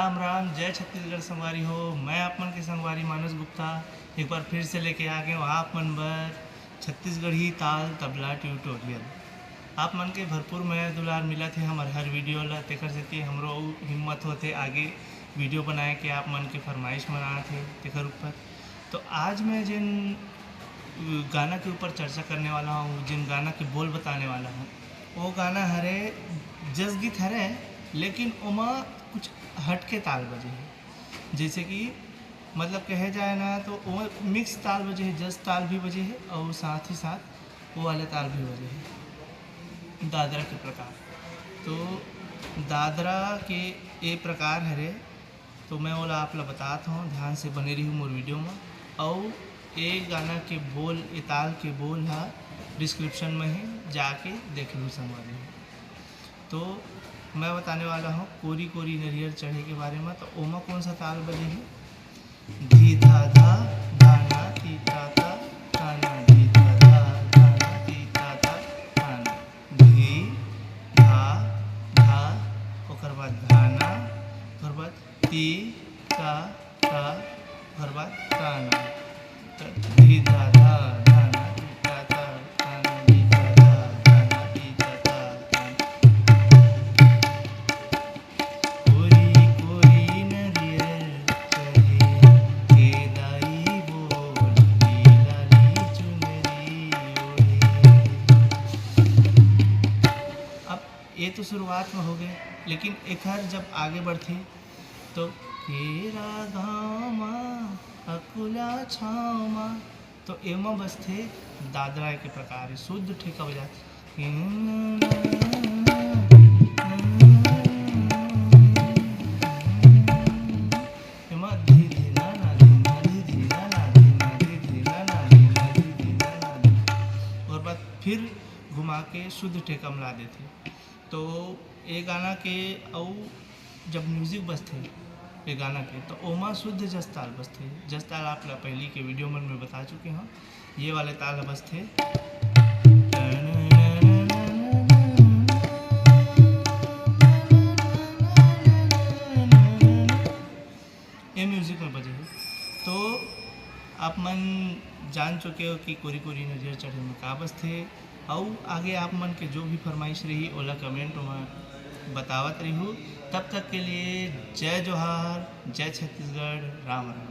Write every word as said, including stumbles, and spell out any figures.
राम राम, जय छत्तीसगढ़ संगवारी हो। मैं आप मन के संगवारी मानस गुप्ता एक बार फिर से लेके आ गए हूँ आप मन बर छत्तीसगढ़ी ताल तबला ट्यूटोरियल। आप मन के भरपूर मया दुलार मिलत हे हमर हर वीडियो ला, तेकर सेती हमरो अउ हिम्मत होथे आगे वीडियो बनाए के। आप मन के फरमाइश मन आत हे तेकर ऊपर। तो आज मैं जिन गाना के ऊपर चर्चा करने वाला हूँ, जिन गाना के बोल बताने वाला हूँ, वो गाना हरे जस गीत हरे, लेकिन ओमा कुछ हटके ताल बजे हे। जैसे कि मतलब कहे जाए ना तो वो मिक्स ताल बजे हे, जस ताल भी बजे हे और साथ ही साथ वो वाले ताल भी बजे हे। दादरा के प्रकार, तो दादरा के ए प्रकार हरे। तो मैं ओला आप ला बतात हूँ, ध्यान से बने रही मोर वीडियो में। और ए गाना के बोल, ए ताल के बोल हा डिस्क्रिप्शन में ही, जाके देख लू संगवारी हो। तो मैं बताने वाला हूँ कोरी कोरी नरियर चढ़े के बारे में। तो ओमा कौन सा ताल बजे हे? धी धा धा, धाना ती ता ता, ताना। धी धा धा, धाना ती ता ता, ताना। धी धा धा, ओकर बाद धाना, ओकर बाद ती ता ता, ओकर बाद ताना। त धी धा धा, धाना ती ता ता, ताना। धी धा धा, धाना ती ता ता, ताना। कोरी कोरी नरियर चढ़े, ए दाई बोल, दी लाली चुनरी ओढ़े। अब ये तो शुरुआत में हो गए, लेकिन एकर जब आगे बढ़थे तो केरा घामा, अकुला छामा, तो एमा बजथे दादरा के प्रकार, शुद्ध ठेका बजाथे। एमा धी धी ना ना धी ना धी धी ना ना धी ना धी धी ना ना धी ना धी धी ना ना धी। और बाद फिर घुमा के शुद्ध ठेका में ला देथे। तो ये गाना के अउ जब म्यूजिक बजथे ये गाना के, तो ओमा शुद्ध जस ताल बजथे। जस ताल आप ला पहली के वीडियो मन में बता चुके हूँ, ये वाले ताल बजथे। ये म्यूजिक में बजे हे। तो आप मन जान चुके हो कि कोरी कोरी नरियर चढ़े में का बजथे। अउ आगे आप मन के जो भी फरमाइश रही, ओला कमेंट में बतावत रहिहू। तब तक के लिए जय जोहार, जय छत्तीसगढ़, राम राम।